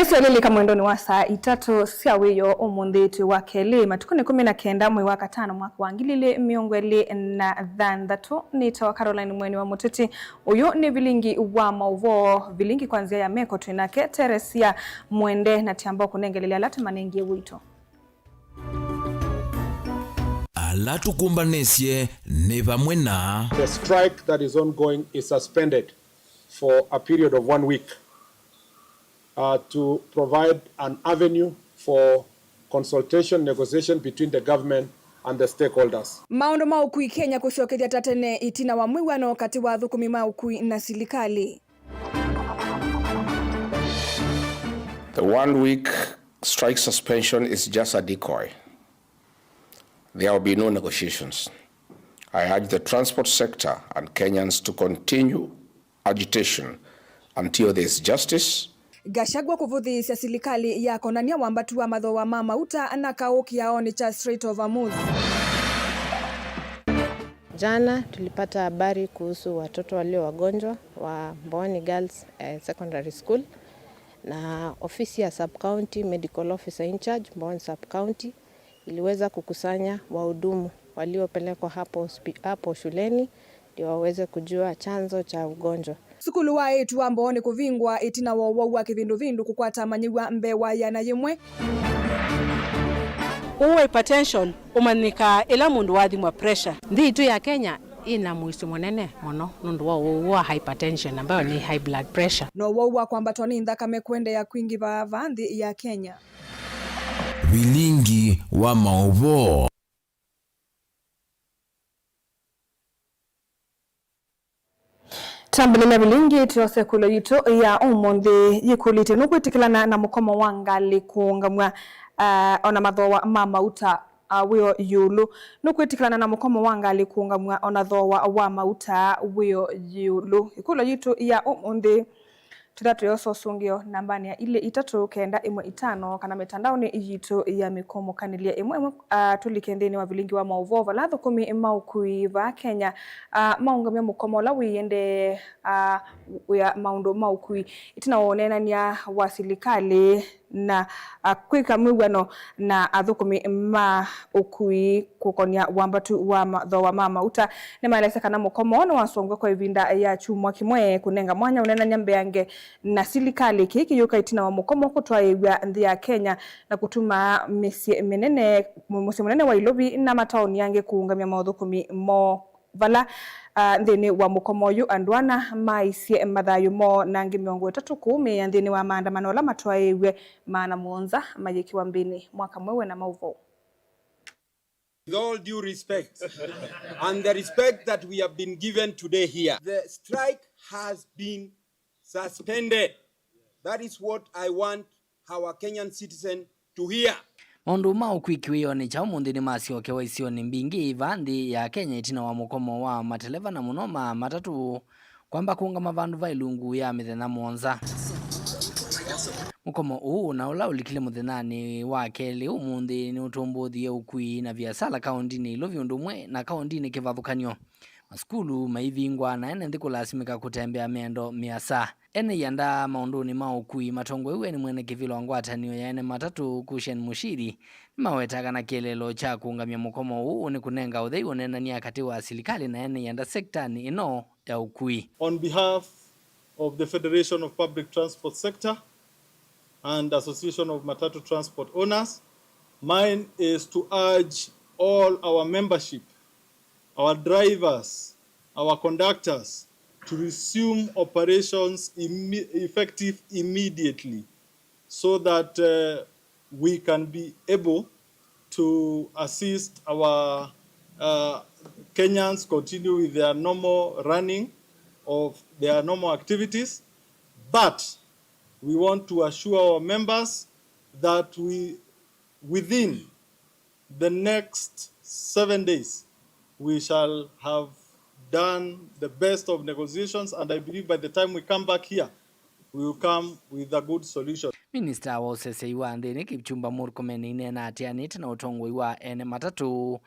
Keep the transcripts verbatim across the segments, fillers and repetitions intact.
Ĩsio lĩlĩka mwendonĩ wa saa itatũ sya wĩoo ũmũnthĩ twĩ wa kelĩ, matukũnĩ ĩkũmi na kenda mwei wa katano mwaka wa ngili ilĩ mĩongo ĩlĩ na thanthatũ. Nĩtawa Caroline Mweni wa Mũteti. Ũyũ nĩ vilingi wa maũvoo, vilingi kwa nzĩa ya meko twĩ nake Teresia Mwende, na tiamba kũnengelelya ala tũmanengie wĩito. Ala tũkũmbanĩsye nĩ vamwe na The strike that is ongoing is suspended for a period of one week, uh, to provide an avenue for consultation, negotiation between the government and the stakeholders. Maũndũ ma ũkui Kenya kũsyokethya ta tene ĩtina wa mwĩw'ano katĩ wa athũkũmi ma ũkui na silikalĩ. The one week strike suspension is just a decoy. There will be no negotiations. I urge the transport sector and Kenyans to continue agitation until there is justice. Gachagua kũvũthĩĩsya silikalĩ ya konany'a wambatu wa mathooa ma mauta na kaũ kĩaonĩ kya Strait of Hormuz. Jana tulipata habari kuhusu watoto walio wagonjwa wa Mbooni Girls, eh, Secondary School, na ofisi ya sub county medical officer in charge Mbooni sub county iliweza kukusanya wahudumu waliopelekwa hapo hospi-, hapo shuleni ndio waweze kujua chanzo cha ugonjwa. Sukulu wa eĩtu wa Mbooni kũvingwa ĩtina wa ũwau wa kĩvindũvindũ kũkwata amanyĩw'a mbee wa ĩana yĩmwe. Ũũ wa hypertension ũmanyĩkaa ĩla mũndũ wathimwa pressure. Nthĩ yitũ ya Kenya ĩna mũisyo mũnene mũno nũndũ wa ũwau wa hypertension, ambayo nĩ high blood pressure. Na ũwau wa kwambatwa nĩ nthakame kũendeea kwingĩva vaa nthĩ ya Kenya. Vilingi wa maũvoo. Twambĩlĩlya vilingi, twose ĩkũlyo yitũ ya ũmũnthĩ yĩkũlĩtye, nũkwĩtĩkĩlana na mũkomo wa ngalĩ kũũngamw'a, ah, ona mathooa ma mauta, ah, wĩo ĩũlũ? Nũkwĩtĩkĩlana na mũkomo wa ngalĩ kũũngamw'a ona thooa wa mauta wĩo ĩũlũ? Ĩkũlyo yitũ ya ũmũnthĩ. Tũthatũe ũsũngĩo nambanĩ ya ilĩ itatũ kenda ĩmwe itano kana mĩtandaonĩ yitũ ya mĩkũmũkanĩlye ĩmwe ĩmwe, ah, tũlike nthĩnĩ wa vilingi wa maũvoo, vala athũkũmi ma ũkui vaa Kenya, ah, maũngamya mũkomo ũla wĩendee, ah, wĩa maũndũ ma ũkui ĩtina wa ũneenany'a wa silikalĩ na, ah, kwĩka mwĩw'ano na athũkũmi ma ũkui kũkonya wambatu wa ma-, thooa ma mauta. Nĩmaelesya kana mũkomo ũũ nĩwasongw'e kwa ĩvinda ya kyumwa kĩmwe kũnenga mwanya ũneenany'a mbeange na silikalĩ. Kĩĩ kĩyũka ĩtina wa mũkomo kũtwaĩĩw'a nthĩ ya Kenya na kũtuma mĩsyĩ mĩnene, mũ-, mũsyĩ mũnene wa Ilovi na mataoni angĩ kũũngamya maũthũkũmi moo. Vala, ah, nthĩnĩ wa mũkomo ũyũ, andũ ana maisye mathayũ moo na angĩ mĩongo ĩtatũ kũũmĩĩa nthĩnĩ wa maandamano ala matwaĩĩw'e maana mũonza mayĩkĩwa mbĩnĩ. Mwaka mweũ na maũvoo. With all due respect, and the respect that we have been given today here, the strike has been suspended. That is what I want our Kenyan citizen to hear. Maũndũ ma ũkui kĩwĩonĩ kya ũmũnthĩ nĩmasyokewa isionĩ mbingĩ vaa nthĩ ya Kenya ĩtina wa mũkomo wa mateleva na mũno ma matatũ kwamba kũũngama vandũ va ilungu ya mĩthenya mũonza. Mũkomo ũũ na ũla ũlikile mũthenyanĩ wa kelĩ ũmũnthĩ nĩũtũmbũthie ũkui na viasala kaũndinĩ Ilovi ũndũ ũmwe na kaũndinĩ kĩvathũkany'o. Masukulu maivingwa na ene nthĩ kũlasimĩka kũtembea mĩendo mĩasa. Ene ianda maũndũnĩ ma ũkui matongoew'e nĩ mwene kĩvĩla wa ngwatanĩo ya ene matatũ, Kushen Mushiri, nĩmaweta kana kĩeleelo kya kũũngamya mũkomo ũũ nĩ kũnenga ũthei ũneenany'a katĩ wa silikalĩ na ene ianda sektanĩ ĩno ya ũkui. On behalf of the Federation of Public Transport Sector and Association of Matatu Transport Owners, mine is to urge all our membership, our drivers, our conductors to resume operations imme-, effective immediately so that, uh, we can be able to assist our, uh, Kenyans continue with their normal running of their normal activities. But we want to assure our members that we, within the next seven days, we shall have done the best of negotiations, and I believe by the time we come back here, We will come with a good solution. Minista wa ũseseĩ wa nthĩnĩ Kipchumba Murkomen inena atianĩte na ũtongoi wa ene matatũ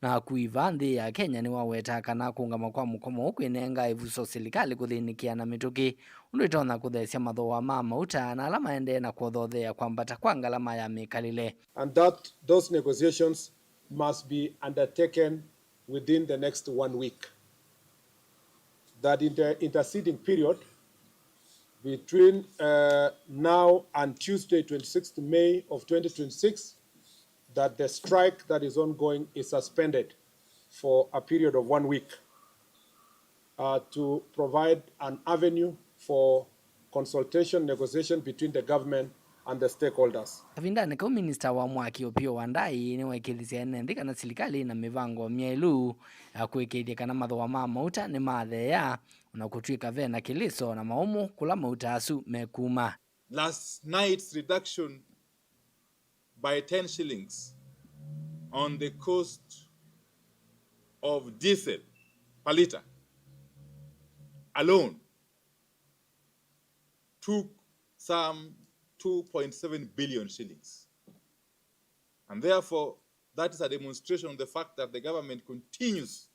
na akui vaa nthĩ ya Kenya nĩwawetaa kana kũngama kwa mũkomo ũũ kwĩnenga ĩvuso silikalĩ kũthĩnĩkĩa na mĩtũkĩ ũndũ ĩtonya kũthesya mathooa ma mauta na ala maendee na kwothothea kwambata kwa ngalama ya mĩkalĩle. And that those negotiations must be undertaken within the next one week. That in the interceding period between uh, now and Tuesday, twenty-sixth May of twenty twenty-six, that the strike that is ongoing is suspended for a period of one week uh, to provide an avenue for consultation, negotiation between the government and the stakeholders. Kavindanĩ kau, minista wa mwaki Opiyo Wandayi nĩwaĩkĩĩthisye ene nthĩ kana silikalĩ ĩna mĩvango myaĩlu ya kũĩkĩĩthya kana mathooa ma mauta nĩmatheea, o na kũtw'ĩka ve na kĩlĩso na maũmũ kũla mauta asu mekuma. Last night's reduction by ten shillings on the cost of diesel per litre alone took some two point seven billion shillings. And therefore, that is a demonstration of the fact that the government continues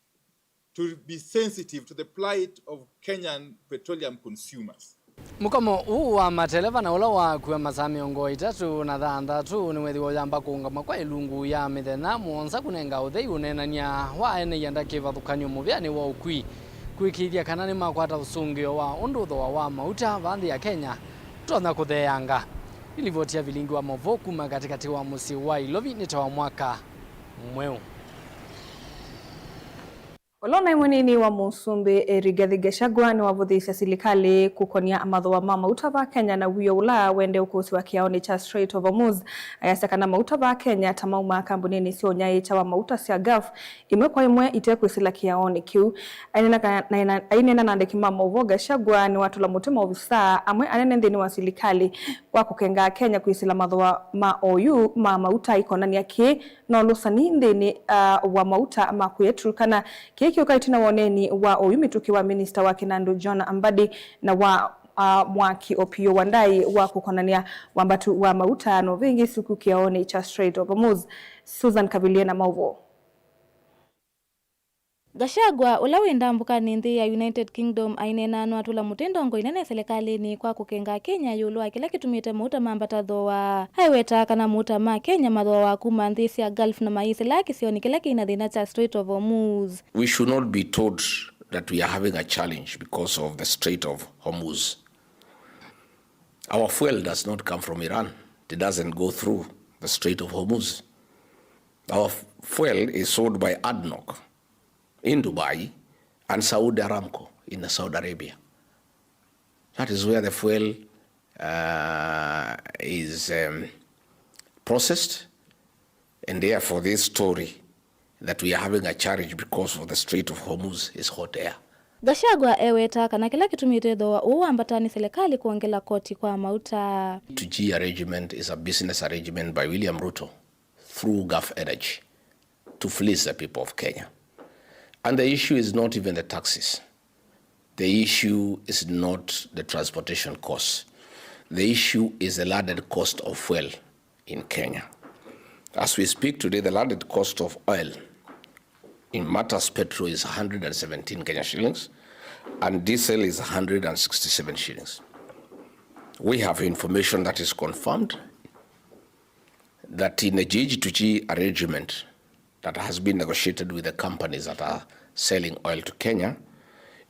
to be sensitive to the plight of Kenyan petroleum consumers. Mũkomo ũũ wa mateleva na ũla wakua masaa mĩongo ĩtatũ na thanthatũ nĩwethĩwa ũyamba kũũngama kwa ĩlungu ya mĩthenya mũonza kũnenga ũthei ũneenany'a wa ene ianda kĩvathũkany'o mũvĩanĩ wa ũkui kũĩkĩĩthya kana nĩmakwata ũsũngĩo wa ũndũ thooa wa mauta vaa nthĩ ya Kenya ũtonya kũtheeanga. Nĩ livoti ya Vilingi wa Mauvoo kuma katĩkatĩ wa mũsyĩ wa Ilovi nĩtawa Mwaka Mweũ. Ũla ũnaĩ mũnini wa mũsumbĩ Rigathi Gachagua nĩwavũthĩĩsya silikalĩ kũkonia mathooa ma mauta va Kenya na wĩoo ũla wendee ũkũsĩwa kĩaonĩ kya Strait of Hormuz, ayasya kana mauta va Kenya ta maumaa kambuninĩ sya ũnyaĩĩkya wa mauta sya Gulf ĩmwe kwa ĩmwe ite kwĩsĩla kĩaonĩ kĩu. Aineena na andĩki ma maũvoo, Gachagua nĩwatũla mũtĩ maovisaa amwe anene nthĩnĩ wa silikalĩ wa kũkenga Akenya kwĩsĩla mathooa ma oyu ma mauta, aikonany'a kĩĩ na ũlũsani nthĩnĩ uh, wa mauta ma kũya Turkana. Kĩĩ kĩũka ĩtina wa ũneeni wa oyu mĩtũkĩ wa minista wa kĩnandũ John Mbadi na wa uh, mwaki Opiyo Wandayi wa kũkonany'a wambatu wa mauta na ũvĩngĩ suku kĩaonĩ kya Strait of Hormuz. Susan Kavilie na maũvoo. Gachagua, ũla wĩ ndambũkanĩ nthĩ ya United Kingdom, aineena nũatũla mũtĩ ndongo inene selekalĩnĩ kwa kũkenga Akenya ĩũlũ wa kĩla kĩtumĩte mauta mambata thooa. Aiwetaa kana mauta ma Kenya mathooawa kuma nthĩ sya Gulf na mayĩsĩlaa kĩsionĩ kĩla kĩ na thĩna kya Strait of Hormuz. We should not be told that we are having a challenge because of the Strait of Hormuz. Our fuel does not come from Iran. It doesn't go through the Strait of Hormuz. Our fuel is sold by ADNOC in Dubai and Saudi Aramco in Saudi Arabia. That is where the fuel uh, is um, processed, and therefore this story that we are having a challenge because of the Strait of Hormuz is hot air. Gachagua ewetaa kana kĩla kĩtumĩte thooa ũũ wambata nĩ selekalĩ kwongela koti kwa mauta. Two G arrangement is a business arrangement by William Ruto through Gulf Energy to fleece the people of Kenya. And the issue is not even the taxes. The issue is not the transportation costs. The issue is the landed cost of fuel in Kenya. As we speak today, the landed cost of oil in Matas petrol is one hundred seventeen Kenya shillings and diesel is one hundred sixty-seven shillings. We have information that is confirmed that in a G G to G arrangement that has been negotiated with the companies that are selling oil to Kenya,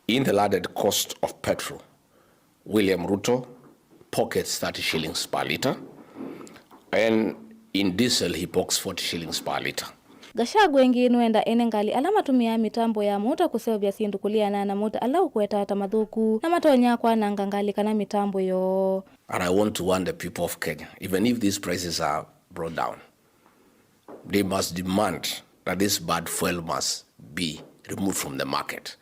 in the landed cost of petrol, William Ruto pockets thirty shillings per litre, and in diesel he pockets forty shillings per litre. Gachagua ĩngĩ nũenda ene ngalĩ ala matũmĩaa mĩtambo ya mũuta kũseũvya syĩndũ kũleana na mũuta ala ũkwetaa ta mathũku na matonya kwananga ngalĩ kana mĩtambo yoo. And I want to warn the people of Kenya, even if these prices are brought down, they must demand that this bad fuel must be removed from the market,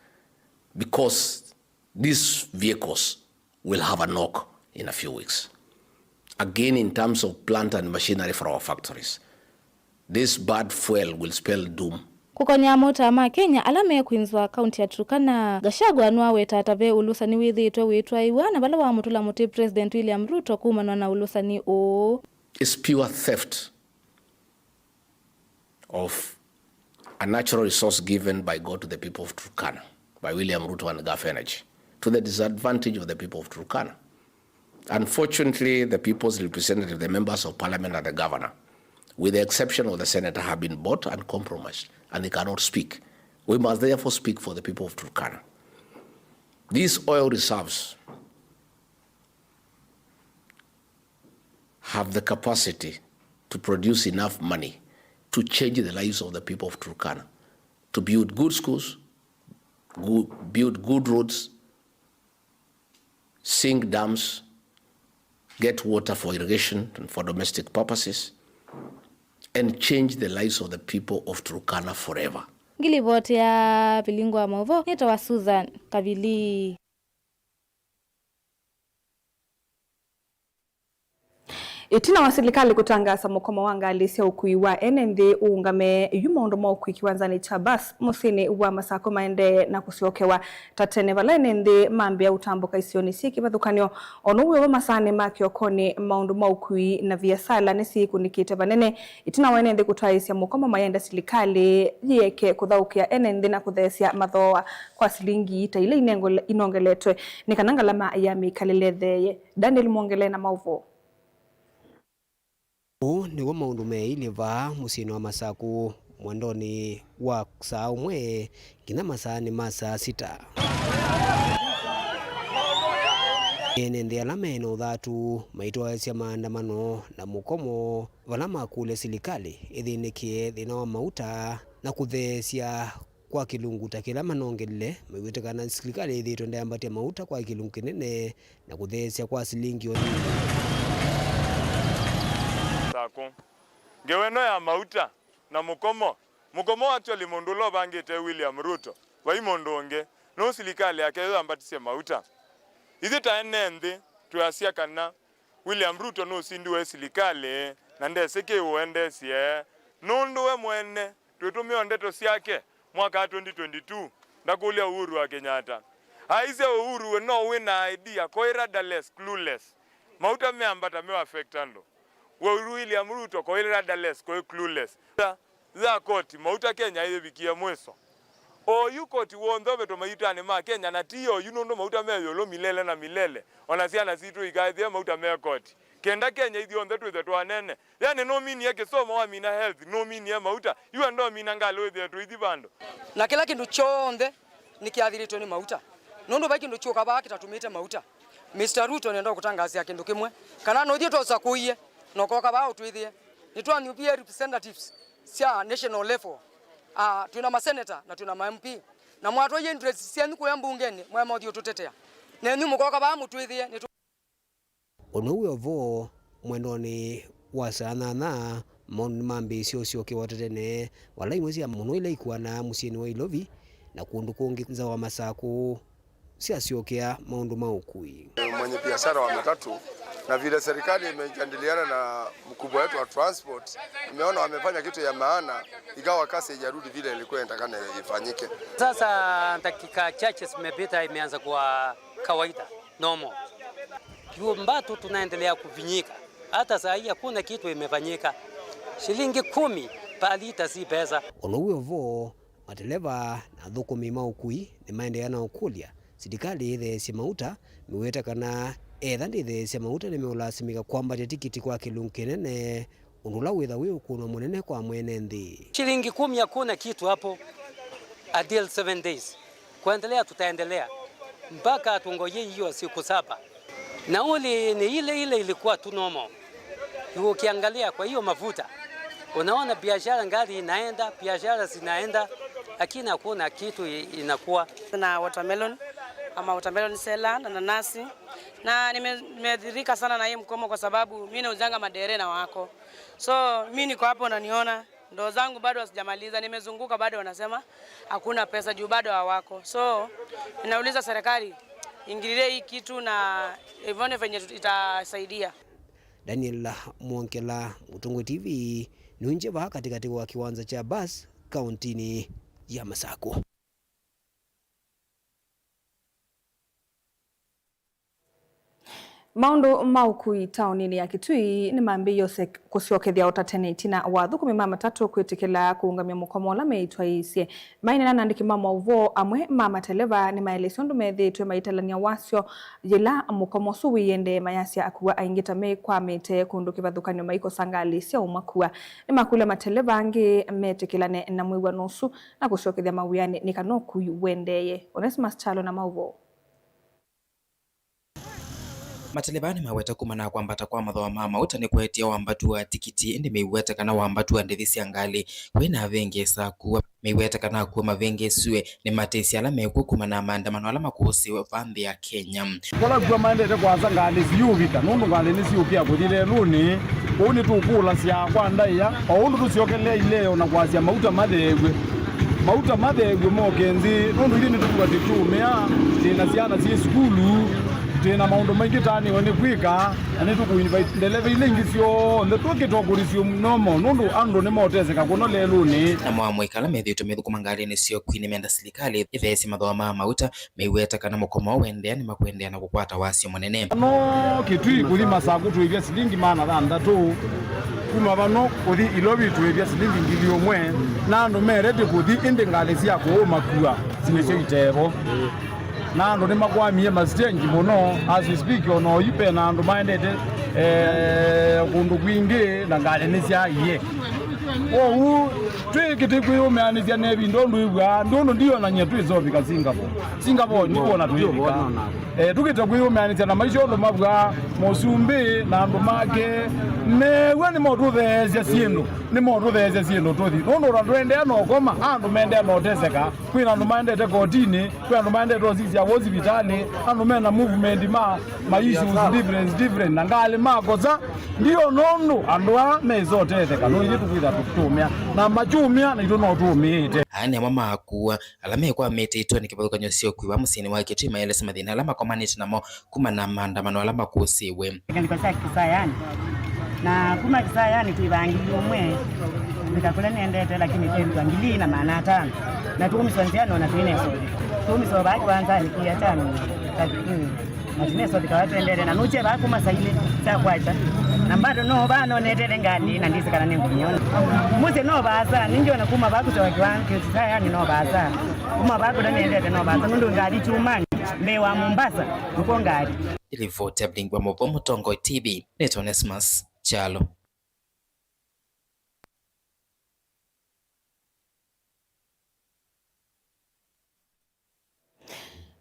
because these vehicles will have a knock in a few weeks. Again, in terms of plant and machinery for our factories, this bad fuel will spell doom Kũkony'a mauta ma Kenya ala me Queensville, kaunti ya Turkana, Gachagua nĩwaweta ata ve ũlũsani wĩthĩĩtwe wĩtwaĩwa na vala wamũtũla mũtĩ President William Ruto kumanwa na ũlũsani ũũ. Is pure theft of a natural resource given by God to the people of Turkana by William Ruto and Gulf Energy to the disadvantage of the people of Turkana. Unfortunately, the people's representative, the members of parliament, and the governor, with the exception of the senator, have been bought and compromised, and they cannot speak. We must therefore speak for the people of Turkana. These oil reserves have the capacity to produce enough money to change the lives of the people of Turkana, to build good schools, good, build good roads, sink dams, get water for irrigation and for domestic purposes, and change the lives of the people of Turkana forever. Ngilivoti ya Vilingo wa Mauvoo, nĩtawa Susan Kavili. Ĩtina wa silikalĩ kũtangaasa mũkomo wa ngalĩ sya ũkui wa ene nthĩ ũũngame yu maũndũ ma ũkui kĩwanzanĩ kya bus mũsyĩnĩ wa Masakũ maendee na kũsyokewa ta tene, vala ene nthĩ mambĩĩa ũtambũka isionĩ syĩ kĩvathũkany'o. O na ũu wĩ vo, masaanĩ ma kĩokonĩ, maũndũ ma ũkui na viasala nĩsyĩkũnĩkĩte vanene ĩtina wa ene nthĩ kũtwaĩĩsya mũkomo mayenda silikalĩ yĩeke kũthaũkĩa ene nthĩ na kũtheesya mathooa kwa silingi ta ila inengole-, inongeletwe nĩ kana ngalama ya mĩkalĩle ĩtheeye. Daniel Mwongele na maũvoo. Ũũ nĩw'o maũndũ meeilye vaa mũsyĩnĩ wa Masakũ mwendonĩ wa saa ũmwe nginya masaanĩ ma saa sita. Ene nthĩ ala me na ũthatu maitwaĩĩsya maandamano na mũkomo vala makũlya silikalĩ ĩthĩnĩkĩe thĩna wa mauta na kũtheesya kwa kĩlungu ta kĩla manongelile, maiw'ĩte kana silikalĩ ĩthĩĩtwe ndayambatya mauta kwa kĩlungu kĩnene na kũtheesya kwa silingi o nini. Sakũ. Ngewa ĩno ya mauta na mũkomo. Mũkomo actually mũndũ ũla ũvangĩte William Ruto. Vai mũndũ ũngĩ. Nũũ silikalĩ yake yo yambatisye mauta? Ithyĩ ta ene nthĩ twĩasya kana William Ruto nũsindiwe silikalĩ na ndesĩ kĩĩ ũendesye, nũndũ we mwene twĩtũmĩa o ndeto syake mwaka wa twenty twenty-two ndakũlya Uhuru wa Kenyatta. Aisye Uhuru we no wĩ na idea, koĩ rudderless, clueless. Mauta meambata me affect andũ. We William Ruto koĩ rudderless, koĩ clueless. Ya koti, mauta Kenya yĩvikie mwĩso. Oyu koti w'onthe ũvetwe mayutanĩ ma Kenya, na ti oyu nũndũ mauta me ĩũlũ milele na milele. O na syana sitũ ikaethĩe mauta me koti. Kenda Kenya ithyonthe twĩthwe twanene. Yani nũminie kĩsomo, wamina health, nũminie mauta. Yu enda ũmina ngalĩ wĩthĩe tũithi vandũ. Na kĩla kĩndũ kyonthe nĩkĩathĩrĩtwe nĩ mauta. Nũndũ vai kĩndũ kyũka vaa kĩtatũmĩte mauta. Mister Ruto, nenda kũtangaasya kĩndũ kĩmwe, kana no ithyĩ twaũsakũie na ũkoka vaa ũtwĩthĩe. Nĩtwanyuvie representatives sya national level. Ah, twĩna maseneta na twĩna ma M P. Na mwatwaie interest syenyu kũya mbungenĩ, mwaema ũthiĩ ũtũtetea. Nenyu mũkoka vaa mũtwĩthĩe, nĩtũ- Ũndũ wĩ o vo mwendonĩ wa saa nyanya, maũndũ nĩmambĩĩsye ũsyokewa ta tene, vala imwe sya mũno ila ikuanaa mũsyĩnĩ wa Ilovi na kũndũ kũngĩ nza wa Masakũ syasyokea maũndũ ma ũkui. Mwenye biashara wa matatu, na vile serikali imejadiliana na mkubwa wetu wa transport, imeona wamefanya kitu ya maana, ingawa kazi haijarudi vile ilikuwa inatakana ifanyike. Sasa dakika chache zimepita, imeanza kuwa kawaida, normal. Juu bado tunaendelea kufinyika. Hata saa hii hakuna kitu imefanyika. Shilingi kumi per lita si pesa. Ũndũ wĩ o vo, mateleva na athũkũmi ma ũkui nĩmaendeea na ũkũlya silikalĩ ĩtheesye mauta, mĩweta kana etha ndĩtheesya mauta nĩmeũlasimĩka kwambatya tikiti kwa kĩlungu kĩnene, ũndũ ũla wĩtha wĩ ũkũno mũnene kwa mwene nthĩ. Shilingi kumi hakuna kitu hapo until seven days. Kuendelea tutaendelea mpaka tungoje hiyo siku saba. Nauli ni ile ile ilikuwa tu normal. Ukiangalia kwa hiyo mafuta, unaona biashara ngali inaenda, biashara zinaenda, lakini hakuna kitu i-, inakuwa. Na watermelon, ama watermelon seller na nanasi. Na nime-, nimeathirika sana na hii mkomo kwa sababu mimi nauzanga madere na wako. So, mimi niko hapo, unaniona. Ndoo zangu bado sijamaliza, nimezunguka bado wanasema hakuna pesa juu bado hawako. So, ninauliza serikali ingililie hii kitu na ione venye tut-, itasaidia. Daniel Mwongela, Mũtongoi T V, nũngye vaa katĩkatĩ wa kĩwanza kya bus kaũntĩnĩ ya Masakũ. Maũndũ ma ũkui taũninĩ ya Kitui nĩmambĩĩie ũse-, kũsyokethya o ta tene ĩtina wa athũkũmi ma matatũ kwĩtĩkĩla kũũngamya mũkomo ũla meĩtwaĩĩsye. Maineena na andĩki ma maũvoo, amwe ma mateleva nĩmaelesye ũndũ methĩĩtwe maitalany'a wasyo yĩla mũkomo ũsu wĩendee, mayasya akua aingĩ ta mekwamĩte kũndũ kĩvathũkany'o maikosa ngalĩ sya ũmakua. Nĩmakũlya mateleva angĩ metĩkĩlane na mwĩw'ano ũsu na kũsyokethya mawĩanĩ nĩ kana ũkui ũendeeye. Onesmus Kyalo na maũvoo. Mateleva nĩmaweta kumana na kwambata kwa mathooa ma mauta nĩkũetie wambatu wa tikiti, ĩndĩ mĩweta kana wambatu wa ndĩthi sya ngalĩ kwĩ na avĩngĩĩsa akua. Mĩweta kana akua mavĩngĩĩsiwe nĩ matĩsya ala mekw'o kumana na maandamano ala makũsĩwe va nthĩ ya Kenya. Vala akua maendete kwasa ngalĩ siũvika, nũndũ ngalĩ nĩsiũkĩa kũthi lelũnĩ. Ũu nĩtũkũlasya kwa ndaĩa, o ũndũ tũsyokelea ileo na kwasya mauta matheew'e. Mauta matheew'e moke nthĩ, nũndũ ithyĩ nĩtũkwatĩ tũũmĩa, twĩ na syana syĩ sukulu, twĩ na maũndũ maingĩ taanĩwe nĩ kwĩka, na nĩtũkũinvite ndeleva ila ingĩ syonthe twĩkĩte ũkũlĩsyo mũno mo, nũndũ andũ nĩmoteseka kũno lelũnĩ. Namo amũika ala methĩĩtwe methũkũma ngalĩnĩ sya ũkui nĩmenda silikalĩ ĩtheesye mathooa ma mauta, mĩweta kana mũkomo ũendeea nĩmakũendeea na kũkwata wasyo mũnene. No Kitui kũthi Masakũ twĩvya silingi maana thanthatũ, kuma vano kũthi Ilovi twĩvya silingi ngili ũmwe, na andũ me ready kũthi, ĩndĩ ngalĩ sya kũũmakua sinĩsyo itevo. Na andũ nĩmakwamie masitenji mũno, as we speak, ona oyu ve na andũ maendete, eh, kũndũ kwingĩ na ngalĩ nĩsyaaie. Kwoou twĩkĩte kwĩyũmĩanĩsya na ĩvinda ũndũ ĩw'aa, ndũndũ ndionany'a twĩsovika Singapore. Singapore nĩwona twĩvika. Eh, tũkĩte kwĩyũmĩanĩsya na maisha ũndũ mavw'aa, mũsumbĩ na andũ make, mew'a nĩmotũtheesya syĩndũ, nĩmotũtheesya syĩndũ tũthi. Nũndũ ona tũendea na ũkoma, andũ mendea na ũteseka. Kwĩna andũ maendete kotinĩ, kwĩ andũ maendete ũsisya vo sivitalĩ, andũ mena movement ma, ma issues different, different, na ngalĩ makosa. Ndio nũndũ andũ aa mesa ũtetheka, no ithyĩ tũkwĩtha tũkĩtũũmĩa, na makyũmĩa, naitũ no tũũmĩĩte. Aya nĩ amwe ma akua ala mekwamĩte itũanĩ kĩvathũkany'o sya ũkui wa mũsyĩnĩ wa Kitui, maelesya mathĩna ala makomanĩte namo kumana na maandamano ala makũsĩwe. Ngalĩko sya Kisayani. Na kuma Kisayani twĩvaa ngili ũmwe, kũvika kũla nĩendete, lakini twĩvika ngili na maana atano. Na tũkũmiswa nzĩanĩ ona twĩnesovika. Tũkũmiswa vaa kĩwanzanĩ kĩa tano. Na tũnesovika vaa tũendete. Na nũkye vaa kuma saa ilĩ sya kwakya. Na bado no vaa no netele ngalĩ na ndĩsĩ kana nĩngũmĩona. Mũsyĩ no vaasa, nĩngĩ ona kuma vaa kũsyoka kĩwanzanĩ Kisayani no vaasa. Kuma vaa kũla nĩendete no vaasa. Nũndũ ngalĩ kyumani mbee wa Mombasa, nĩkw'o ngalĩ. Nĩ livoti ya Mlingwa Mobile Mũtongoi T V, nĩtwa Onesmus Kyalo.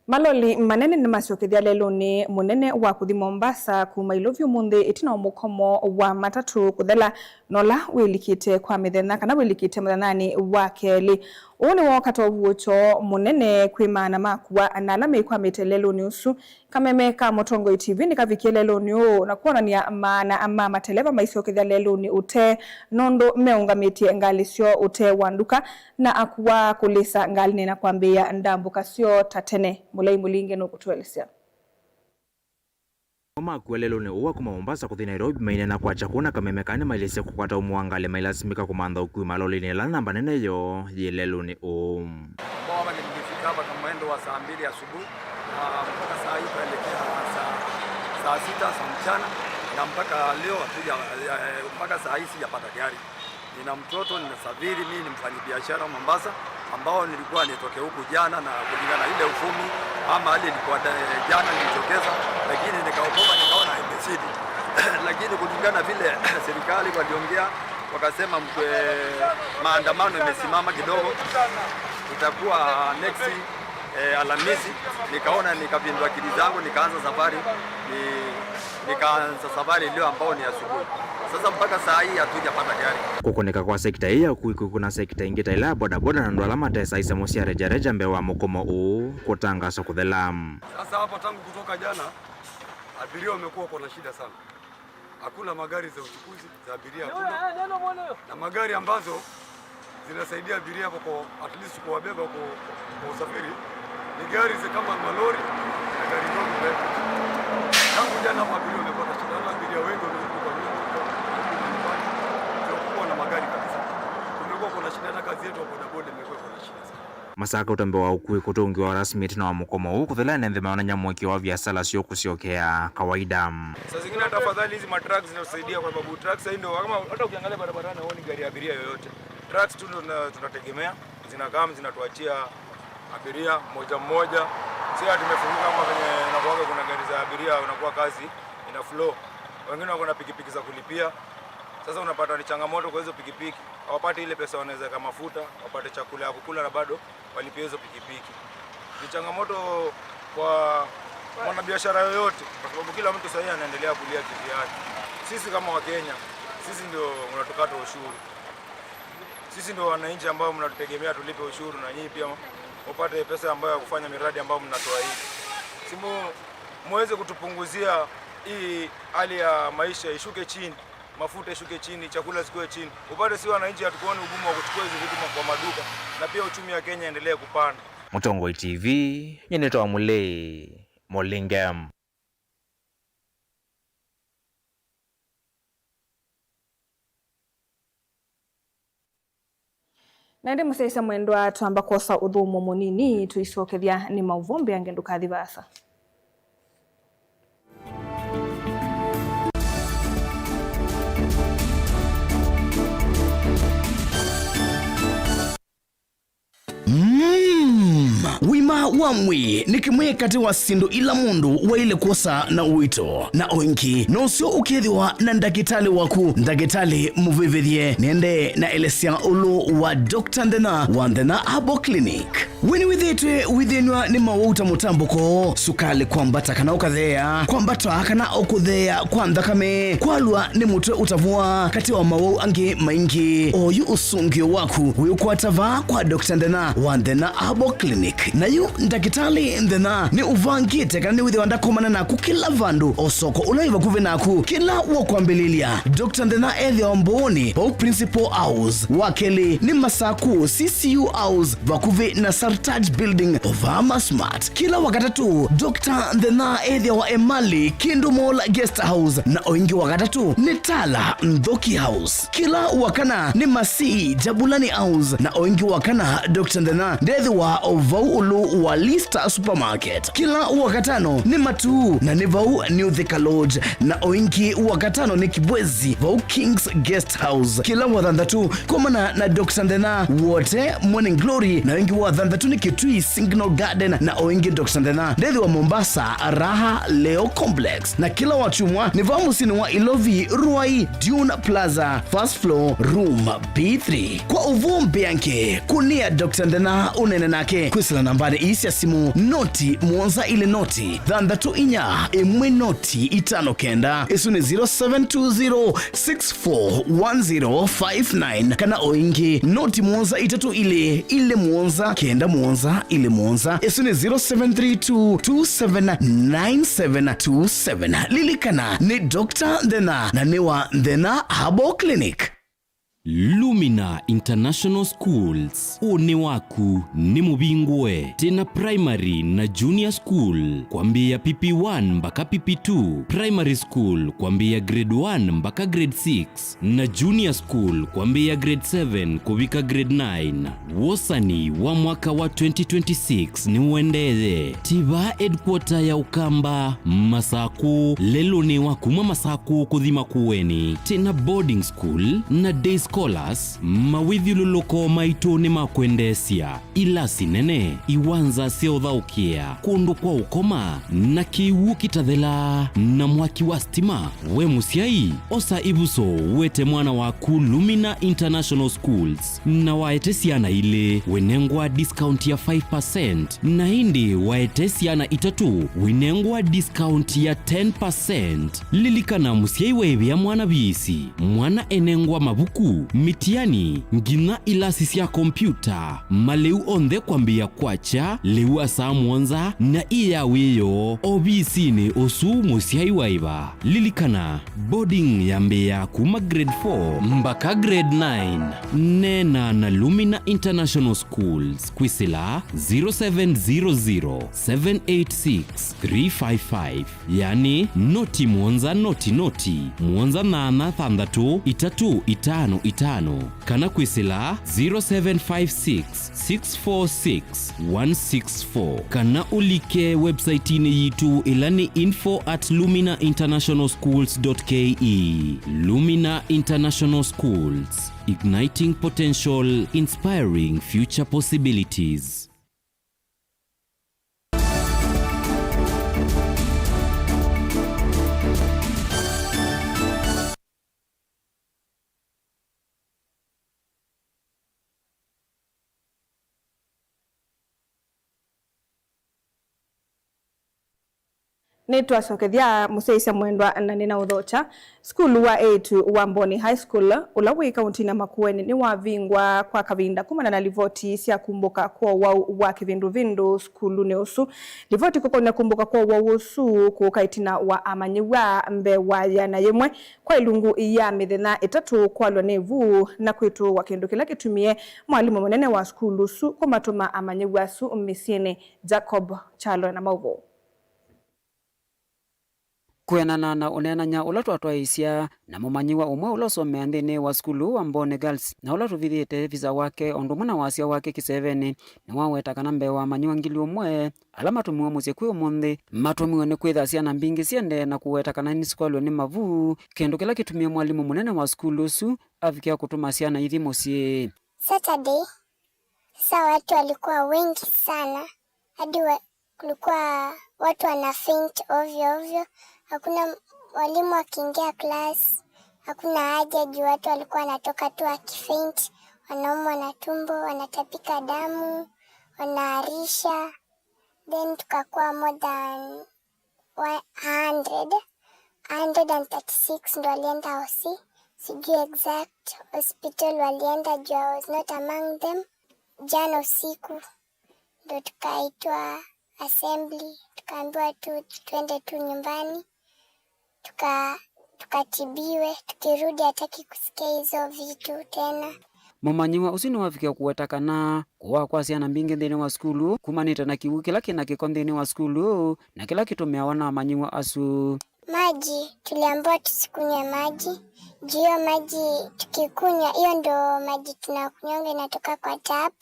Maloli manene nĩmasyokethya lelũnĩ mũnene wa kũthi Mombasa kuma Ilovi ũmũnthĩ ĩtina wa mũkomo wa matatũ kũthela na ũla wĩlikĩte kwa mĩthenya kana wĩlikĩte mũthenyanĩ wa kelĩ. Ũũ nĩwooka ta ũvuũkyo mũnene kwĩ maana ma akua na ala mekwamĩte lelũnĩ ũsu. Kameme ka Mũtongoi T V nĩkavikie lelũnĩ ũũ na kwonany'a maana ma mateleva maisyokethya lelũnĩ ũtee nũndũ meũngamĩtye ngalĩ syoo ũtee wa nduka na akua kũlĩsa ngalĩnĩ na kwambĩĩa ndambũka syoo ta tene. Mũlei Mũlinge nũkũtũelesya. Makua lelũnĩ ũũ wa kuma Mombasa kũthi Nairobi maineena kwakya kwona kameme kana nĩmailĩsye kũkwata ũmwe wa ngalĩ mailasimĩka kũmantha ũkui malolĩnĩ ĩla namba nene yoo yĩ lelũnĩ ũũ. Ambao hapa nilifika hapa kama mwendo wa saa mbili asubuhi, na mpaka saa hii tunaelekea saa, saa sita za mchana, na mpaka leo hatuja, eh, mpaka saa hii sijapata gari. Nina mtoto, ninasafiri, mimi ni mfanyabiashara wa Mombasa, ambao nilikuwa nitoke huku jana, na kulingana na ile uvumi ama hali ilikuwa da-, jana nilijitokeza, lakini nikaogopa, nikaona imezidi. Lakini kulingana vile serikali waliongea, wakasema mkwe-, maandamano imesimama kidogo, itakuwa next eh, Alhamisi, nikaona, nikapindua akili zangu, nikaanza safari, ni-, nikaanza safari leo ambao ni asubuhi. Sasa mpaka saa hii hatujapata gari. Kũkũnĩka kwa sekita ĩĩ ya ũkui kwĩkũna sekita ingĩ ta ila ya bodaboda na andũ ala matesa isemo sya rejareja mbee wa mũkomo ũũ kũtangaswa kũthela. Sasa hapa tangu kutoka jana, abiria wamekuwa wako na shida sana. Hakuna magari za uchukuzi za abiria, hakuna. Na magari ambazo zinasaidia abiria hapo kwa, at least kuwabeba kwa, kwa usafiri, ni gari zi-, kama malori na gari ndogo peke. Tangu jana hapo abiria wamepata shida, na abiria wengi wamerudi kwa nyumba, kwa nyumbani. Hakukuwa na magari kabisa. Kumekuwa kuna Shida, hata kazi yetu ya bodaboda imekuwa iko na shida sana. Masaka ũtambĩ wa ũkui kũtũngĩwa rasmi ĩtina wa mũkomo ũũ kũthela ene nthĩ mayonany'a mũĩkĩĩo wa viasala syoo kũsyokea kawaida. Saa zingine hata afadhali hizi matrucks zinatusaidia, kwa sababu trucks hii ndio, kama hata ukiangalia barabarani huoni gari ya abiria yoyote. Trucks tu ndio tuna-, tunategemea, zinakaa zinatuachia abiria mmoja mmoja. Si ati tumefunguka kama venye inakuwaga, kuna gari za abiria, unakuwa kazi ina flow. Wengine wako na pikipiki za kulipia. Sasa unapata ni changamoto kwa hizo pikipiki. Hawapati ile pesa wanaweza weka mafuta, wapate chakula ya kukula na bado walipie hizo pikipiki. Ni changamoto kwa mwanabiashara yoyote, kwa sababu kila mtu sahii anaendelea kulia kivyake. Sisi kama Wakenya, sisi ndio mnatukata ushuru. Sisi ndio wananchi ambao mnatutegemea tulipe ushuru na nyinyi pia upate pesa ambayo ya kufanya miradi ambayo mnatuahidi. Si mu-, muweze kutupunguzia hii hali ya maisha ishuke chini, mafuta ishuke chini, chakula zikuwe chini. Upate si wananchi hatukuoni ugumu wa kuchukua hizi vitu kwa maduka, na pia uchumi wa Kenya endelee kupanda. Mũtongoi T V, nyie nĩtawa Mũlei Mũlinge. Na ĩndĩ mũsyaĩĩsya mwendwa, twamba kwosa ũthũmũo mũnini, tũisokethya nĩ maũvoo mbeange, ndũkathi vaasa. Mm. Wima wa mwĩĩ nĩ kĩmwe katĩ wa syĩndũ ila mũndũ waĩle kwosa na ũito, na o ĩngĩ no syo ũkethĩwa na ndakĩtalĩ waku, ndakĩtalĩ mũvĩvĩthye. Nĩendee na elesya ũlũ wa Doctor Nthena wa Nthena Herbal Clinic. We nĩwĩthĩĩtwe wĩthĩnw'a nĩ mawau ta mũtambũko, sukalĩ kwambata kana ũkatheea, kwambata kana o kũtheea kwa nthakame, kwalwa nĩ mũtwe ũtavũa, katĩ wa mawau angĩ maingĩ? Oyu ũsũngĩo waku wĩũkwata vaa kwa Doctor Nthena wa Nthena Herbal Clinic. Na yu ndakĩtalĩ Nthena nĩ ũvangĩte kana nĩwĩthĩwa ndakomana naku kĩla vandũ, o soko ũla wĩ vakuvĩ naku, kĩla wũkwambĩlĩlya. Doctor Nthena ethĩawa Mbooni, vau Principal House. Wa kelĩ nĩ Masaku, C C U House, vakuvĩ na Sartaj Building, o vaa Masmart. Kĩla Wakatatũ, Doctor Nthena ethĩawa Emali, Kindu Mall Guest House, na o ĩngĩ Wakatatũ nĩ Tala Nthoki House. Kĩla Wakana nĩ Masii, Jabulani House, na o ĩngĩ Wakana, Doctor Nthena ndethĩwa o vau ũlũ wa Lista Supermarket. Kĩla Wakatano nĩ Matuu, na nĩ vau New Thika Lodge, na o ĩngĩ Wakatano nĩ Kibwezi, vau King's Guest House. Kĩla Wathanthatũ, komana na Doctor Nthena Wote Morning Glory, na o ĩngĩ Wathanthatũ nĩ Kitui Signal Garden, na o ĩngĩ Doctor Nthena ndethĩwa Mombasa, Raha Leo Complex. Na kĩla Wakyumwa nĩ vaa mũsyĩnĩ wa Ilovi, Ruai, Dune Plaza, first floor, room B three. Kwa ũvoo mbeange, kũnĩa Doctor Nthena ũneene nake kwĩsĩla nambanĩ ii sya simũ, noti mũonza ilĩ noti, thanthatũ inya ĩmwe noti itano kenda. Ĩsu nĩ zero seven two zero six four one zero five nine, kana o ĩngĩ, noti mũonza itatũ ilĩ ilĩ mũonza kenda mũonza ilĩ mũonza. Ĩsu nĩ zero seven three two two seven nine seven two seven. Lilikana, nĩ Doctor Nthena, na nĩ wa Nthena Herbal Clinic. Lumina International Schools, ũnĩ waku nĩ mũvingũe. Twĩna primary na junior school kwambĩĩa P P one mbaka P P two, primary school kwambĩĩa grade one mbaka grade six, na junior school kwambĩĩa grade seven kũvika grade nine. Wosani wa mwaka wa twenty twenty-six nĩũendeeye. Tiva headquarter ya Ũkamba, Masakũ, lelũnĩ wa kuma Masakũ kũthi Makueni. Twĩna boarding school na day scholars, mawĩthyũlũlũko maitũ nĩ ma kwendeesya. Ilasi nene, iwanza sya ũthaũkĩa, kũndũ kwa ũkoma, na kĩw'ũ kĩtathela, na mwaki wa stima. We mũsyai, osa ĩvuso, wete mwana waku Lumina International Schools, na waete syana ilĩ, wĩnengwa discount ya five percent, na ĩndĩ waete syana itatũ, wĩnengwa discount ya ten percent. Lilikana, mũsyai waĩvĩa mwana viisi, mwana enengwa mavuku, mĩtiani, nginya ilasi sya kompyuta, malĩu onthe kwambĩĩa kwakya lĩu wa saa mũonza na ĩ ya wĩoo ovisinĩ ũsu mũsyai waĩva. Lilikana, boarding yambĩĩa kuma grade four mbaka grade nine. Neena na Lumina International Schools kwĩsĩla zero seven zero zero, seven eight six, three five five. Yani, noti mũonza noti noti, mũonza nyanya thanthatũ itatũ itano tano, kana kwĩsĩla zero seven five six, six four six, one six four, kana ũlike website-inĩ yitũ ĩla nĩ info at lumina international schools dot K E. Lumina International Schools, igniting potential, inspiring future possibilities. Nĩtwasokethya mũsyaĩĩsya mwendwa na nĩnaũthokya. Sukulu wa eĩtu wa Mboni High School, ũla wĩ kauntinĩ ya Makueni, nĩwavingwa kwa kavinda kumana na livoti sya kumbũka kwa ũwau wa kĩvinduvĩndu sukulunĩ ũsu. Livoti kũkonya kumbũka kwa ũwau ũsu kũka ĩtina wa amanyĩw'a mbee wa yĩana yĩmwe kwa ilungu ya mĩthenya ĩtatũ kwalwa nĩ ĩvu na kwĩtũũwa, kĩndũ kĩla kĩtumie mwalimũ mũnene wa sukulu ũsu kũmatũma amanyĩw'a asu mĩsyĩnĩ. Jacob Kyalo na maũvoo. Kwĩanana na ũneenany'a ũla twatwaĩĩsya na mũmanyĩw'a ũmwe ũla ũsomeaa nthĩnĩ wa sukulu wa Mboni Girls, na ũla tũvithĩte visa wake o ũndũ ũmwe na wasya wake kĩsevenĩ, nĩwaweta kana mbee wa amanyĩw'a ngili ũmwe ala matũmiwe mũsyĩ kwĩ ũmũnthĩ, matũmiwe nĩ kwĩtha syana mbingĩ siendee na kũweta kana nĩsikwalw'e nĩ mavu, kĩndũ kĩla kĩtumie mwalimũ mũnene wa sukulu ũsu avikĩa kũtũma syana ithi mũsyĩ. Saturday, sasa watu walikuwa wengi sana, hadi wa-, kulikuwa watu wana faint ovyo ovyo. Hakuna m-, walimu wakiingia class, hakuna haja juu watu walikuwa wanatoka tu wakifaint, wanaumwa na tumbo, wanatapika damu, wanaharisha. Then tukakuwa more than wa-, a hundred, a hundred and thirty-six ndo walienda hosi. Sijui exact hospital walienda juu I was not among them. Jana usiku ndo tukaitwa assembly, tukaambiwa tu twende tu nyumbani, tuka-, tukatibiwe, tukirudi hataki kusikia hizo vitu tena. Mũmanyĩw'a ũsu nĩwavikie kũweta kana kũwaa kwa syana mbingĩ nthĩnĩ wa sukulu kumanĩte na kĩw'ũ kĩla kĩ na kĩko nthĩnĩ wa sukulu na kĩla kĩtũmĩawa na amanyĩw'a asu. Maji, tuliambiwa tusikunywe maji. Juu hiyo maji tukikunywa, hiyo ndo maji tunakunywanga inatoka kwa tap.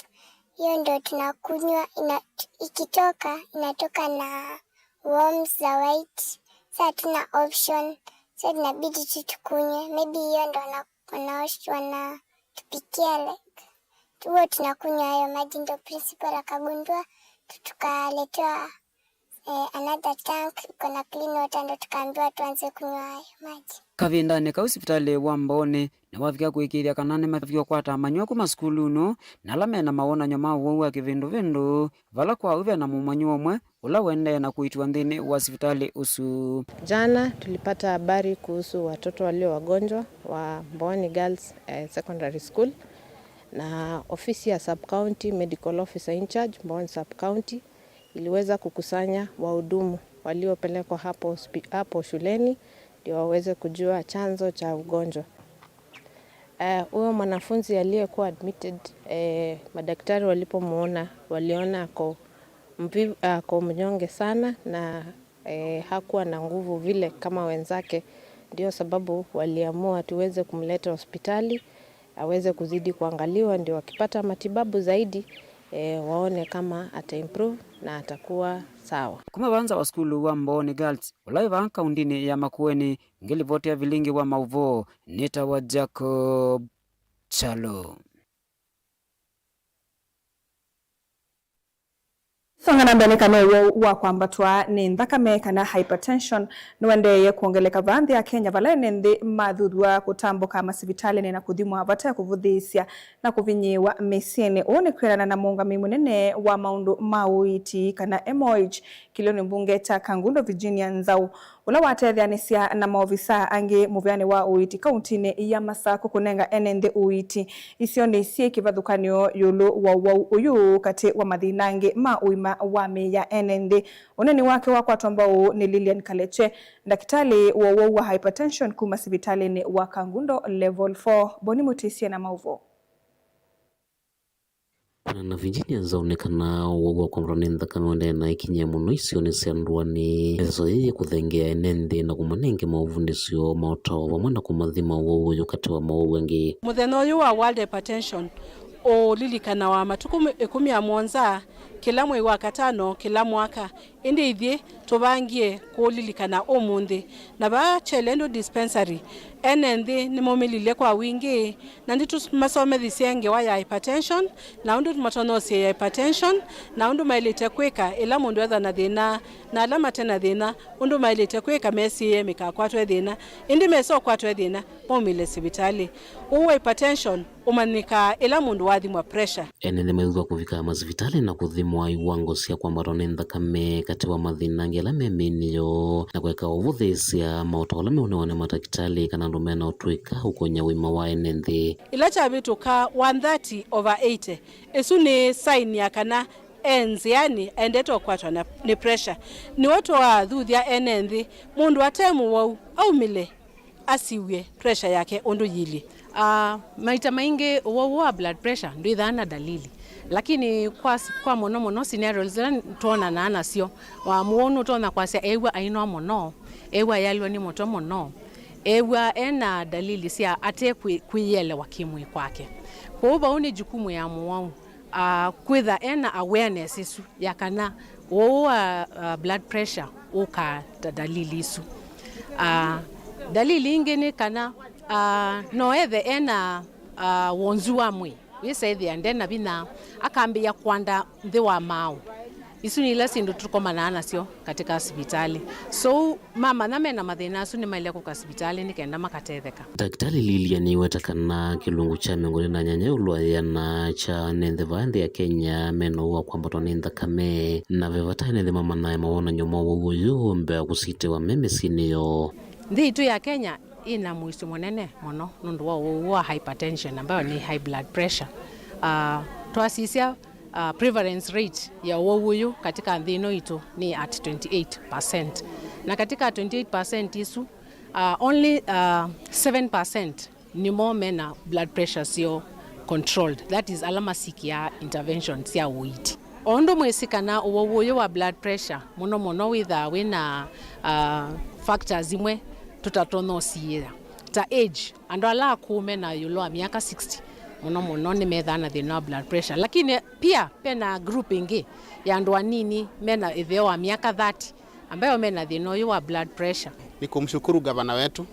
Hiyo ndo tunakunywa, ina-, ikitoka, inatoka na worms za white. Sa hatuna option. So inabidi tu tukunywe. Maybe hiyo ndo wana-, wanaosh-, wanatupikia, like, tu-, huwa tunakunywa hayo maji, ndo principal akagundua, tu-, tukaletewa, eh, another tank iko na clean water, ndo tukaambiwa tuanze kunywa hayo maji. Kavindanĩ kau sivitalĩ wa Mboni nĩwavikia kũĩkĩĩthya kana nĩmavikie kũkwata amanyĩw'a kuma sukulunĩ na ala mena mawonany'o ma ũwau wa kĩvinduvĩndu, vala kwa ũu vena mũmanyĩw'a ũmwe ũla ũendee na kũitiwa nthĩnĩ wa sivitalĩ ũsu. Jana tulipata habari kuhusu watoto walio wagonjwa wa Mbooni Girls, eh, Secondary School, na ofisi ya sub county medical officer in charge Mbooni sub county iliweza kukusanya wahudumu waliopelekwa hapo hospi-, hapo shuleni ndio waweze kujua chanzo cha ugonjwa. Eh, huyo mwanafunzi aliyekuwa admitted, eh, madaktari walipomuona, waliona ako mvi-, ako mnyonge sana na, eh, hakuwa na nguvu vile kama wenzake. Ndio sababu waliamua tuweze kumleta hospitali, aweze kuzidi kuangaliwa, ndio wakipata matibabu zaidi, eh, waone kama ata improve na atakuwa sawa. Kuma vanza wa sukulu wa Mbooni Girls, ũla wĩ vaa kaundinĩ ya Makueni, ngĩlivoti ya vilingi wa maũvoo, nĩtawa Jacob Kyalo. Songa na mbee nĩ kana ũwau wa kwambatwa nĩ nthakame kana hypertension nĩũendeeye kwongeleka vaa nthĩ ya Kenya, vala ene nthĩ mathuthw'a kũtambũka masivitalĩnĩ na kũthimwa vate kũvũthĩĩsya na kũvinyĩĩwa mĩsyĩnĩ. Ũũ nĩ kwĩanana na mũũngamĩi mũnene wa maũndũ ma ũiiti kana M O H kĩlĩonĩ mbunge kya Kangundo, Virginia Nzau, ũla watetheanĩsya na maovisaa angĩ mũvĩanĩ wa ũiiti kauntinĩ ya Masakũ kũnenga ene nthĩ ũiiti isionĩ syĩ kĩvathũkany'o ĩũlũ wa ũwau ũyũ katĩ wa mathĩna angĩ ma ũima wa mĩĩ ya ene nthĩ. Ũneeni wake wakwatwa mbau nĩ Lilian Kaleche, ndakĩtalĩ wa ũwau wa hypertension kuma sivitalĩnĩ wa Kangundo Level four. Boni Mũtĩsye na maũvoo. Na Virginia Nzau nĩ kana ũwau wa kwambatwa nĩ nthakame ũendee na ĩkinyie mũno isionĩ sya ndũanĩ. Ĩseso yĩĩ yĩkũthengeea ene nthĩ na kũmanenga maũvundĩsyo ma ũtao vamwe na kũmathima ũwau ũyũ katĩ wa mowau angĩ. Mũthenya ũyũ wa World Hypertension ũlilikanawa matukũ ĩkũmi na mũonza kĩla mwei wa katano kĩla mwaka. Ĩndĩ ithyĩ tũvangie kũũlilikana ũmũnthĩ. Na vaa Kyelendo Dispensary, ene nthĩ nĩmaumĩlilye kwa wingĩ, na nĩtũmasomethisye ngewa ya hypertension, na ũndũ matonya ũsiĩĩa hypertension, na ũndũ maĩlĩte kwĩka ĩla mũndũ ethwa na thĩna, na ala mate na thĩna, ũndũ maĩlĩte kwĩka mesiĩĩe mĩkakwatwe thĩna. Ĩndĩ mesa ũkwatwe thĩna, maumĩle sivitalĩ. Ũu wa hypertension ũmanyĩkaa ĩla mũndũ wathimwa pressure. Ene nthĩ mayĩthwa kũvika masivitalĩ na kũthimwa iwango sya kwambatwa nĩ nthakame, katĩ wa mathĩna angĩ ala me mĩĩnĩ yoo, na kũeka ũvũthĩĩsya maũtao ala meũnewa nĩ matakĩtalĩ kana andũ mena ũtũĩka ũkony'a ũima wa ene nthĩ. Ĩla kyavĩtũka one thirty over eighty, ĩsu nĩ sign ya kana e nzĩanĩ aendete ũkwatwa na, nĩ pressure. Nĩw'o tũathuthya ene nthĩ, mũndũ ate mũwau aumĩle asiw'e pressure yake ũndũ yĩilyĩ. Ah, maita maingĩ ũwau wa blood pressure ndwĩthaa na dalili, lakini kwa, kwa mũno mũno scenarios ila twonanaa nasyo, wa mũwau nũtonya kwasya ew'a ainwa mũno, ew'a ayalw'a nĩ mũtwe mũno, ew'a ena dalili sya ate kwĩ-, kwĩyĩelewa kĩmwĩĩ kwake. Kwoou vau nĩ jukumu ya mũwau ah, kwĩtha ena awareness ĩsu ya kana ũwau wa, ah, blood pressure ũkaa ta dalili isu. Ah, dalili ingĩ nĩ kana, ah, no ethe ena, ah, wonzu wa mwĩĩ, wĩsa ethĩa nde na vinya, akambĩĩa kwanda nthĩ wa maaũ. Isu nĩ ila syĩndũ tũkomanaa nasyo katika sivitalĩ. So, mamanya mena mathĩna asu nĩmaĩle kũka sivitalĩ nĩ kenda makatetheka. Ndakĩtalĩ Lilian nĩweta kana kĩlungu kya mĩongo ĩlĩ na nyanya ĩũlũ wa ĩana kya ene nthĩ vaa nthĩ ya Kenya mena ũwau wa kwambatwa nĩ nthakame, na ve vata ene nthĩ mamanae mawonany'o ma ũwau ũyũ mbee wa kũsitĩwa me mĩsyĩnĩ yoo. Nthĩ itũ ya Kenya ĩna mũisyo mũnene mũno nũndũ wa ũwau wa hypertension, ambayo nĩ high blood pressure. Ah, twasisya, ah, prevalence rate ya ũwau ũyũ katika nthĩ ĩno itũ nĩ at twenty-eight percent. Na katika twenty-eight percent isu, ah, only, ah, seven percent nĩmo mena blood pressure syoo controlled, that is, ala masikiaa intervention sya ũiiti. O ũndũ mwĩsĩ kana ũwau ũyũ wa blood pressure mũno mũno wĩthaa wĩna, ah, factors imwe tũtatonya ũsiĩĩa, ta age, andũ ala akũũ mena ĩũlũ wa myaka sixty mũno mũno nĩmethaa na thĩna wa blood pressure, lakini pia pena group ĩngĩ ya andũ anini mena ĩtheo wa myaka thirty ambayo mena thĩna ũyũ wa blood pressure. Ni kumshukuru gavana wetu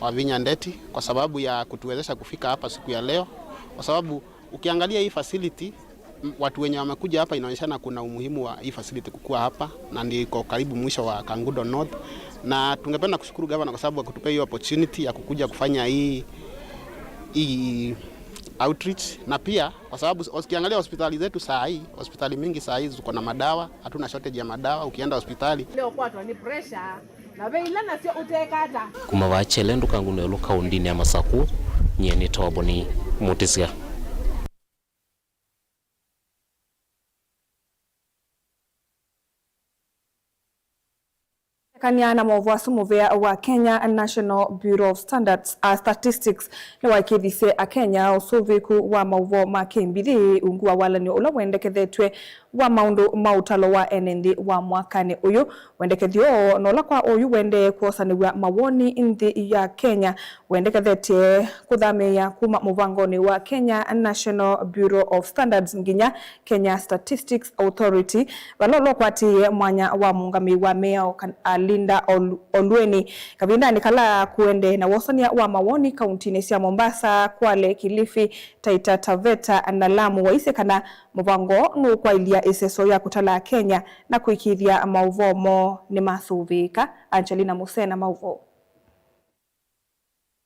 Wavinya Ndeti kwa sababu ya kutuwezesha kufika hapa siku ya leo, kwa sababu ukiangalia hii facility, m-, watu wenye wamekuja hapa, inaonyeshana kuna umuhimu wa hii facility kukua hapa, na ndiko karibu mwisho wa Kangundo North, na tungependa kushukuru gavana kwa sababu ya kutupea hiyo opportunity ya kukuja kufanya hii, hii outreach, na pia kwa sababu ukiangalia hospitali zetu saa hii, hospitali mingi saa hii ziko na madawa, hatuna shortage ya madawa. Ukienda hospitali leo kwatwa ni pressure, na ve ila nasyo ũtekata. Kuma vaa Kyelendo Kangundo ĩũlũ kaũndĩnĩ ya Masakũ, nyie nĩ Toboni Mutisya. Kũekana na maũvoo asu, mũvĩa wa Kenya National Bureau of Standards, uh, Statistics nĩwaĩkĩĩthisye Akenya ũsũvĩĩku wa maũvoo ma kĩmbithĩ ungu wa walany'o ũla wendekethetw'e wa maũndũ ma ũtalo wa ene nthĩ wa mwakanĩ ũyũ. Wendekethyo ũũ, na ũla kwa oyu wendee kwosanĩw'a mawoni nthĩ ya Kenya, wendekethetye kũthamĩĩa kuma mũvangonĩ wa Kenya National Bureau of Standards nginya Kenya Statistics Authority, vala ũla ũkwatĩĩe mwanya wa mũũngamĩi wa mĩao, kan-, a, Linda Olu-, Olweni. Kavindanĩ kala kũendee na wosany'a wa mawoni kauntinĩ sya Mombasa, Kwale, Kilifi, Taita Taveta na Lamu, waisye kana mũvango nũkwaĩlya ĩseso ya kũtala Akenya na kũĩkĩĩthya maũvoo moo nĩmasũvĩĩka. Angelina Musena, maũvoo.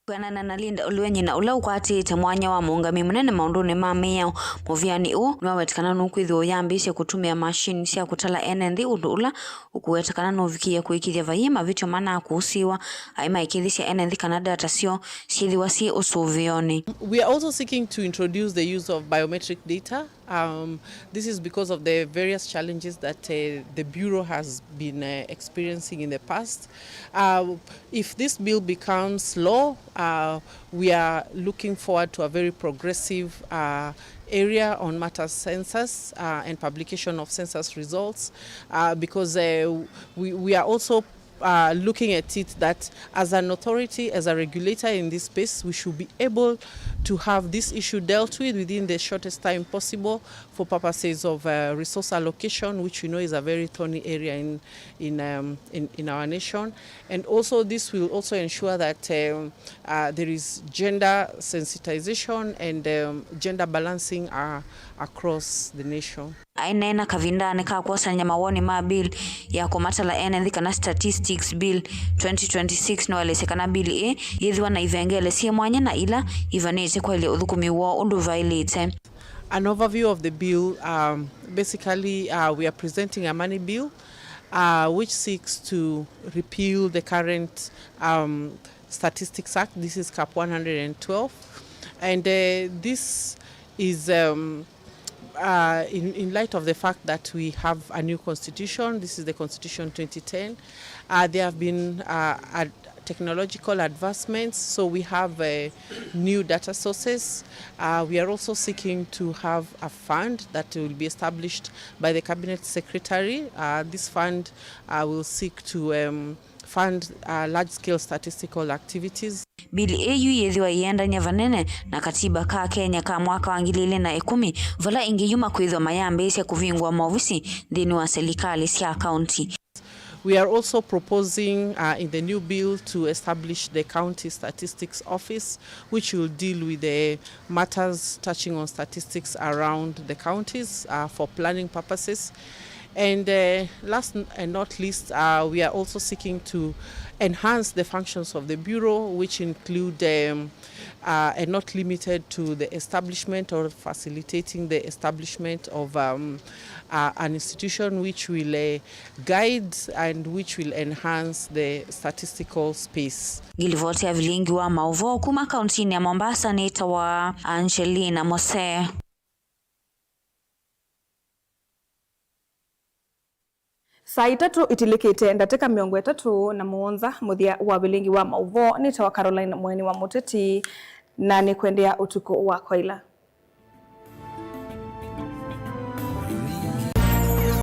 Kwĩanana na Linda Olwenyi, na ũla ũkwatĩĩte mwanya wa mũũngamĩi mũnene maũndũnĩ ma mĩao, mũvĩanĩ ũũ nĩwaweta kana nũkwĩthĩwa ũyambĩĩsye kũtũmĩa mashini sya kũtala ene nthĩ, ũndũ ũla ũkũweta kana nũvikĩie kũĩkĩĩthya vaiĩ mavĩtyo manakũsĩĩwa, aĩ maĩkĩĩthĩsya ene nthĩ kana data syoo syĩthĩwa syĩ ũsũvĩonĩ. We are also seeking to introduce the use of biometric data Um, this is because of the various challenges that, uh, the Bureau has been, uh, experiencing in the past. Uh, if this bill becomes law, uh, we are looking forward to a very progressive, uh, area on matters census, uh, and publication of census results, uh, because, uh, we, we are also uh, looking at it that as an authority, as a regulator in this space, we should be able to have this issue dealt with within the shortest time possible for purposes of, uh, resource allocation, which we know is a very thorny area in, in, um, in, in our nation. And also, this will also ensure that, um, uh, there is gender sensitization and, um, gender balancing, uh, across the nation. Aineena kavindanĩ ka kwosany'a mawoni ma bill ya kũmatala ene nthĩ kana Statistics Bill twenty twenty-six, nĩwaelesya kana bill ĩĩ yĩthĩwa na ivengele syĩ mwanya na ila ivanĩtye kwaĩlya ũthũkũmi woo ũndũ vaĩlĩte. An overview of the bill, um, basically, uh, we are presenting a money bill, uh, which seeks to repeal the current, um, Statistics Act. This is cap one hundred and twelve, and, uh, this is, um, uh, in, in light of the fact that we have a new constitution. This is the constitution twenty ten. Uh, there have been, uh, ad-, technological advancements, so we have, uh, new data sources. Uh, we are also seeking to have a fund that will be established by the cabinet secretary. Uh, this fund, uh, will seek to, um, fund, uh, large-scale statistical activities. Bill ĩĩ yu yĩthĩwa ĩendany'a vanene na katiba ka Kenya ka mwaka wa ngili ilĩ na ĩkũmi, vala ĩngĩ yuma kwĩthwa mayambĩĩsya kũvingũa maovisi nthĩnĩ wa silikalĩ sya kaunti. We are also proposing, uh, in the new bill to establish the County Statistics Office, which will deal with the matters touching on statistics around the counties, uh, for planning purposes. And, uh, last n-, and not least, uh, we are also seeking to enhance the functions of the Bureau, which include, um, uh, and not limited to the establishment or facilitating the establishment of, um, uh, an institution which will, uh, guide and which will enhance the statistical space. Ngilivoti ya vilingi wa maũvoo kuma kauntinĩ ya Mombasa nĩtawa Angelina Mose. Saa itatũ itilĩkĩte ndatĩka mĩongo ĩtatũ na mũonza, mũthya wa vilingi wa maũvoo nĩtawa Caroline Mweni wa Mũteti, na nĩkwendea ũtukũ wa kwaila.